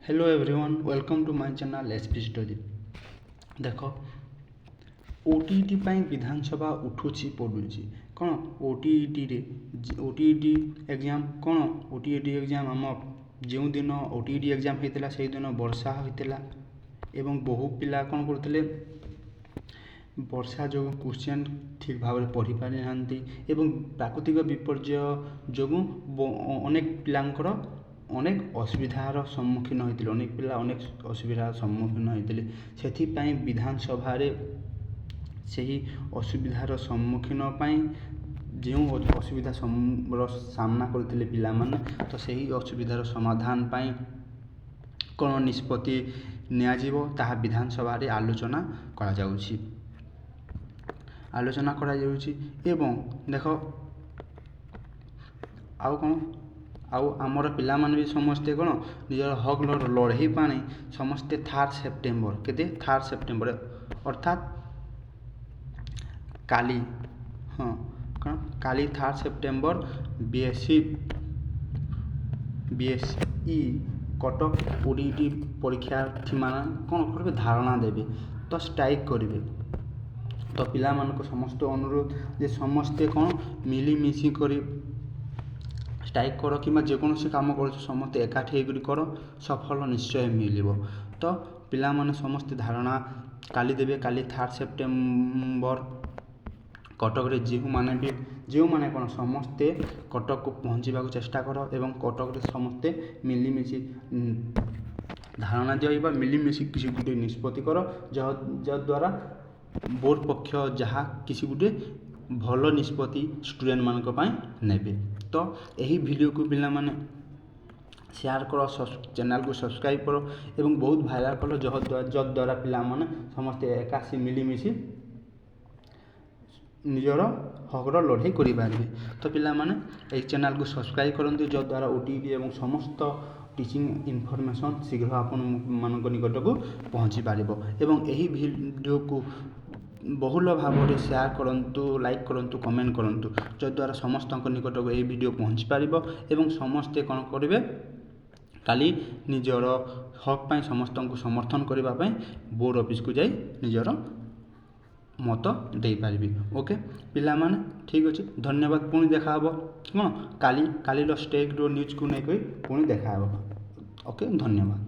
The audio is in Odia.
Hello everyone, welcome to my channel SP Study. ଦେଖ, ଓଟିଇଟି ପାଇଁ ବିଧାନସଭା ଉଠୁଛି ପଡ଼ୁଛି। କ'ଣ ଓଟିଇଟିରେ ଓଟିଇଟି ଏକ୍ଜାମ୍, କ'ଣ ଓଟିଇଟି ଏକ୍ଜାମ୍ ଆମ ଯେଉଁଦିନ ଓଟିଇଟି ଏକ୍ଜାମ୍ ହେଇଥିଲା, ସେଇଦିନ ବର୍ଷା ହୋଇଥିଲା ଏବଂ ବହୁ ପିଲା କ'ଣ କରୁଥିଲେ, ବର୍ଷା ଯୋଗୁଁ କୋଶ୍ଚିନ୍ ଠିକ୍ ଭାବରେ ପଢ଼ିପାରିନାହାନ୍ତି ଏବଂ ପ୍ରାକୃତିକ ବିପର୍ଯ୍ୟୟ ଯୋଗୁଁ ଅନେକ ପିଲାଙ୍କର ଅନେକ ଅସୁବିଧାର ସମ୍ମୁଖୀନ ହୋଇଥିଲେ। ଅନେକ ପିଲା ଅନେକ ଅସୁବିଧାର ସମ୍ମୁଖୀନ ହୋଇଥିଲେ। ସେଥିପାଇଁ ବିଧାନସଭାରେ ସେହି ଅସୁବିଧାର ସମ୍ମୁଖୀନ ପାଇଁ, ଯେଉଁ ଅସୁବିଧା ର ସାମ୍ନା କରିଥିଲେ ପିଲାମାନେ, ତ ସେହି ଅସୁବିଧାର ସମାଧାନ ପାଇଁ କ'ଣ ନିଷ୍ପତ୍ତି ନିଆଯିବ, ତାହା ବିଧାନସଭାରେ ଆଲୋଚନା କରାଯାଉଛି। ଏବଂ ଦେଖ, ଆଉ କ'ଣ, ଆଉ ଆମର ପିଲାମାନେ ବି ସମସ୍ତେ କ'ଣ ନିଜର ହକ୍ ଲଢ଼େଇ ପାଇଁ ସମସ୍ତେ 3 ସେପ୍ଟେମ୍ବର, କେତେ? 3 ସେପ୍ଟେମ୍ବର, ଅର୍ଥାତ୍ କାଲି। ହଁ, କ'ଣ କାଲି 3 ସେପ୍ଟେମ୍ବର ବିଏସ୍ଇ କଟକ ଓଟିଇଟି ପରୀକ୍ଷାର୍ଥୀମାନେ କ'ଣ କରିବେ? ଧାରଣା ଦେବେ, ତ ଷ୍ଟ୍ରାଇକ୍ କରିବେ। ତ ପିଲାମାନଙ୍କୁ ସମସ୍ତ ଅନୁରୋଧ ଯେ ସମସ୍ତେ କ'ଣ ମିଳିମିଶି କରି ଷ୍ଟ୍ରାଇକ୍ କର କିମ୍ବା ଯେକୌଣସି କାମ କରୁଛ, ସମସ୍ତେ ଏକାଠି ହେଇକରି କର, ସଫଳ ନିଶ୍ଚୟ ମିଳିବ। ତ ପିଲାମାନେ ସମସ୍ତେ ଧାରଣା କାଲି ଦେବେ। କାଲି 3 ସେପ୍ଟେମ୍ବର କଟକରେ ଯେଉଁମାନେ ବି, ଯେଉଁମାନେ କ'ଣ, ସମସ୍ତେ କଟକକୁ ପହଞ୍ଚିବାକୁ ଚେଷ୍ଟା କର ଏବଂ କଟକରେ ସମସ୍ତେ ମିଳିମିଶି ଧାରଣା ଦିଅ ବା ମିଳିମିଶି କିଛି ଗୋଟେ ନିଷ୍ପତ୍ତି କର, ଯଦ୍ୱାରା ବୋର୍ଡ଼ ପକ୍ଷ ଯାହା କିଛି ଗୋଟେ ଭଲ ନିଷ୍ପତ୍ତି ଷ୍ଟୁଡ଼େଣ୍ଟମାନଙ୍କ ପାଇଁ ନେବେ। ତ ଏହି ଭିଡ଼ିଓକୁ ପିଲାମାନେ ସେୟାର କର, ଚ୍ୟାନେଲକୁ ସବସ୍କ୍ରାଇବ୍ କର ଏବଂ ବହୁତ ଭାଇରାଲ୍ କର, ଯଦ୍ୱାରା ପିଲାମାନେ ସମସ୍ତେ ଏକାଠି ମିଳିମିଶି ନିଜର ହକର ଲଢ଼େଇ କରିପାରିବେ। ତ ପିଲାମାନେ ଏହି ଚ୍ୟାନେଲକୁ ସବସ୍କ୍ରାଇବ୍ କରନ୍ତୁ, ଯଦ୍ୱାରା ଓଟିଇଟି ଏବଂ ସମସ୍ତ ଟିଚିଂ ଇନଫର୍ମେସନ୍ ଶୀଘ୍ର ଆପଣମାନଙ୍କ ନିକଟକୁ ପହଞ୍ଚି ପାରିବ। ଏବଂ ଏହି ଭିଡ଼ିଓକୁ ବହୁଳ ଭାବରେ ସେୟାର କରନ୍ତୁ, ଲାଇକ୍ କରନ୍ତୁ, କମେଣ୍ଟ କରନ୍ତୁ, ଯଦ୍ୱାରା ସମସ୍ତଙ୍କ ନିକଟକୁ ଏହି ଭିଡ଼ିଓ ପହଞ୍ଚି ପାରିବ ଏବଂ ସମସ୍ତେ କ'ଣ କରିବେ, କାଲି ନିଜର ହକ୍ ପାଇଁ ସମସ୍ତଙ୍କୁ ସମର୍ଥନ କରିବା ପାଇଁ ବୋର୍ଡ଼ ଅଫିସକୁ ଯାଇ ନିଜର ମତ ଦେଇପାରିବେ। ଓକେ ପିଲାମାନେ, ଠିକ୍ ଅଛି, ଧନ୍ୟବାଦ। ପୁଣି ଦେଖାହେବ କ'ଣ କାଲି, କାଲିର ଷ୍ଟ୍ରାଇକ୍ର ନ୍ୟୁଜ୍କୁ ନେଇକରି ପୁଣି ଦେଖାହେବ। ଓକେ, ଧନ୍ୟବାଦ।